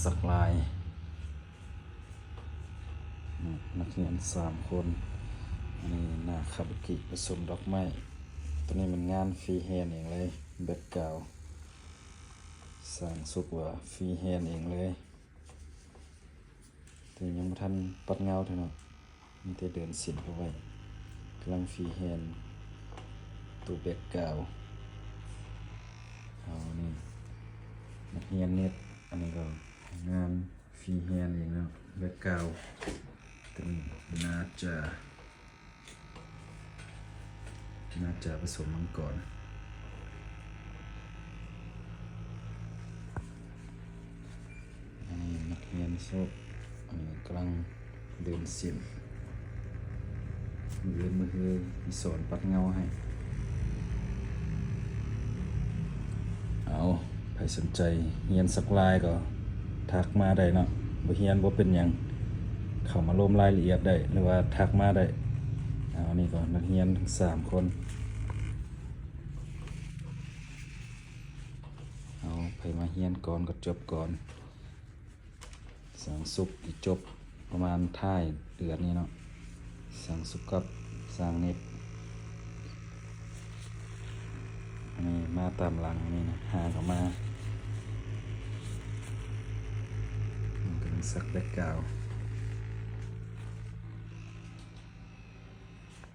ສັກລາຍ ນັກຮຽນສາມຄົນ. ອັນນີ້ໜ້າຄາບຸກິປະສົມດອກໄມ້. ໂຕນີ້ແມ່ນງານຟຣີແຮນເອງເລີຍ ແບັກກຣາວ ຊ່າງສຸກວ່າຟຣີແຮນເອງເລີຍ. ແຕ່ຍັງບໍ່ທັນປັດເງົາເທື່ອເນາະ ມີແຕ່ເດີນເສັ້ນເຂົ້າໄວ້. ກຳລັງຟຣີແຮນໂຕແບັກກຣາວ. ເອົາ ນີ້ນັກຮຽນເນັດ. ອັນນີ້ກໍງານຟຣີແຮນເອງເນາະ ແບັກກຣາວ. ໂຕນີ້ໜ້າຈາ ໜ້າຈາປະສົມມັງກອນ. ອັນນີ້ນັກຮຽນໂຊກ ອັນນີ້ກຳລັງເດີນເສັ້ນ. ມື້ອື່ນ ມື້ຮືຊິສອນປັດເງົາໃຫ້. ເອົາ ໃຜສົນໃຈຮຽນສັກລາຍກໍທັກມາໄດ້ເນາະ. ບໍ່ຮຽນບໍ່ເປັນຫຍັງ ເຂົ້າມາລົມລາຍລະອຽດໄດ້ ຫຼືວ່າທັກມາໄດ້. ເອົາ ອັນນີ້ກໍນັກຮຽນທັງສາມຄົນ. ເອົາ ໃຜມາຮຽນກ່ອນກໍຈົບກ່ອນ. ຊ່າງສຸກຊິຈົບປະມານທ້າຍເດືອນນີ້ເນາະ ຊ່າງສຸກກັບຊ່າງເນັດ. ອັນນີ້ມາຕາມຫຼັງນີ້ນະ ຫາເຂົ້າມາ. ກຳລັງສັກແບັກກຣາວ.